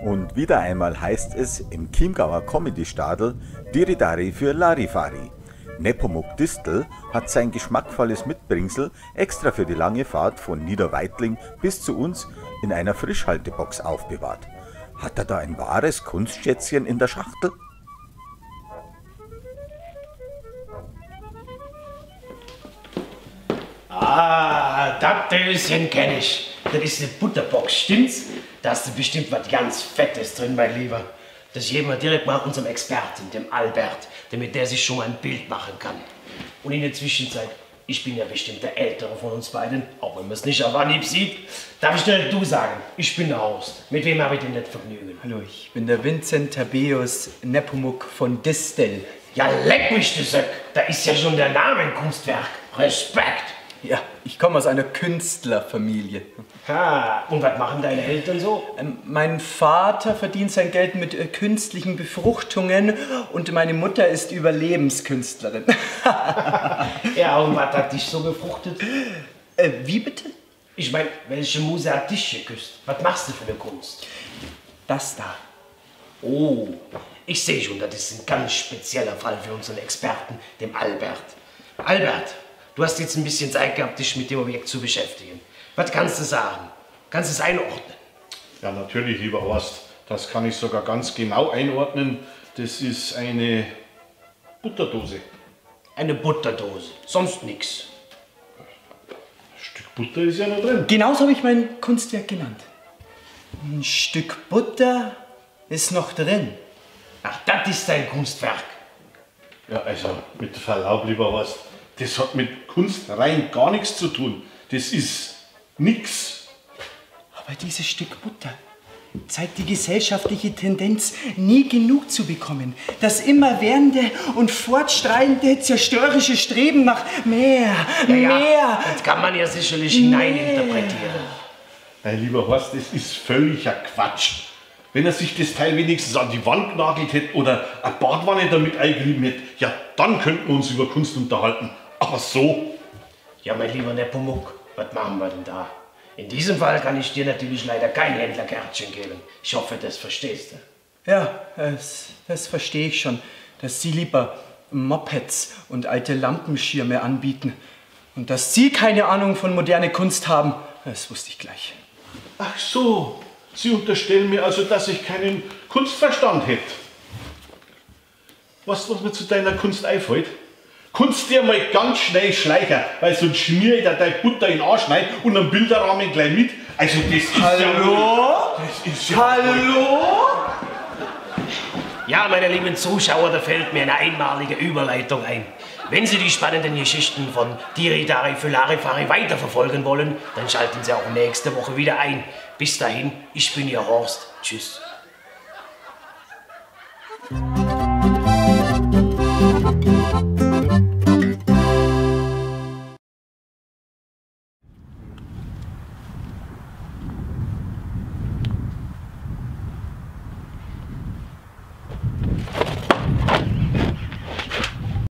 Und wieder einmal heißt es im Chiemgauer Comedy-Stadel Diridari für Larifari. Nepomuk Distel hat sein geschmackvolles Mitbringsel extra für die lange Fahrt von Niederweidling bis zu uns in einer Frischhaltebox aufbewahrt. Hat er da ein wahres Kunstschätzchen in der Schachtel? Ah, das Döschen kenne ich. Das ist eine Butterbox, stimmt's? Da ist bestimmt was ganz Fettes drin, mein Lieber. Das geben wir direkt mal unserem Experten, dem Albert, damit der sich schon mal ein Bild machen kann. Und in der Zwischenzeit, ich bin ja bestimmt der Ältere von uns beiden, auch wenn man es nicht auf Anhieb sieht. Darf ich schnell du sagen? Ich bin der Horst. Mit wem habe ich denn das Vergnügen? Hallo, ich bin der Vincent Tabeus Nepomuk von Distel. Ja, leck mich, du Söck! Da ist ja schon der Name ein Kunstwerk. Respekt! Ja, ich komme aus einer Künstlerfamilie. Ha, und was machen deine Eltern so? Mein Vater verdient sein Geld mit künstlichen Befruchtungen und meine Mutter ist Überlebenskünstlerin. Ja, und was hat dich so befruchtet? Wie bitte? Ich meine, welche Muse hat dich geküsst? Was machst du für eine Kunst? Das da. Oh, ich sehe schon, das ist ein ganz spezieller Fall für unseren Experten, dem Albert. Albert! Du hast jetzt ein bisschen Zeit gehabt, dich mit dem Objekt zu beschäftigen. Was kannst du sagen? Kannst du es einordnen? Ja, natürlich, lieber Horst. Das kann ich sogar ganz genau einordnen. Das ist eine Butterdose. Eine Butterdose, sonst nichts. Ein Stück Butter ist ja noch drin. Genauso habe ich mein Kunstwerk genannt. Ein Stück Butter ist noch drin. Ach, das ist dein Kunstwerk. Ja, also mit Verlaub, lieber Horst. Das hat mit Kunst rein gar nichts zu tun. Das ist nix. Aber dieses Stück Butter zeigt die gesellschaftliche Tendenz, nie genug zu bekommen. Das immerwährende und fortschreitende zerstörerische Streben nach mehr, ja, ja, mehr. Das kann man ja sicherlich hineininterpretieren. Mein lieber Horst, das ist völliger Quatsch. Wenn er sich das Teil wenigstens an die Wand genagelt hätte oder eine Badwanne damit eingerieben hätte, ja, dann könnten wir uns über Kunst unterhalten. Aber so. Ja, mein lieber Nepomuk, was machen wir denn da? In diesem Fall kann ich dir natürlich leider kein Händlerkärtchen geben. Ich hoffe, das verstehst du. Ja, das verstehe ich schon, dass Sie lieber Mopeds und alte Lampenschirme anbieten. Und dass Sie keine Ahnung von moderner Kunst haben, das wusste ich gleich. Ach so, Sie unterstellen mir also, dass ich keinen Kunstverstand hätte. Weißt du, was mir zu deiner Kunst einfällt? Kunst dir mal ganz schnell schleichen, weil sonst schmier ich dir deine Butter in den Arsch rein und einen Bilderrahmen gleich mit. Also das ist Hallo? Ja wohl, das ist ja Hallo? Ja, meine lieben Zuschauer, da fällt mir eine einmalige Überleitung ein. Wenn Sie die spannenden Geschichten von Diridari für Larifari weiterverfolgen wollen, dann schalten Sie auch nächste Woche wieder ein. Bis dahin, ich bin Ihr Horst. Tschüss.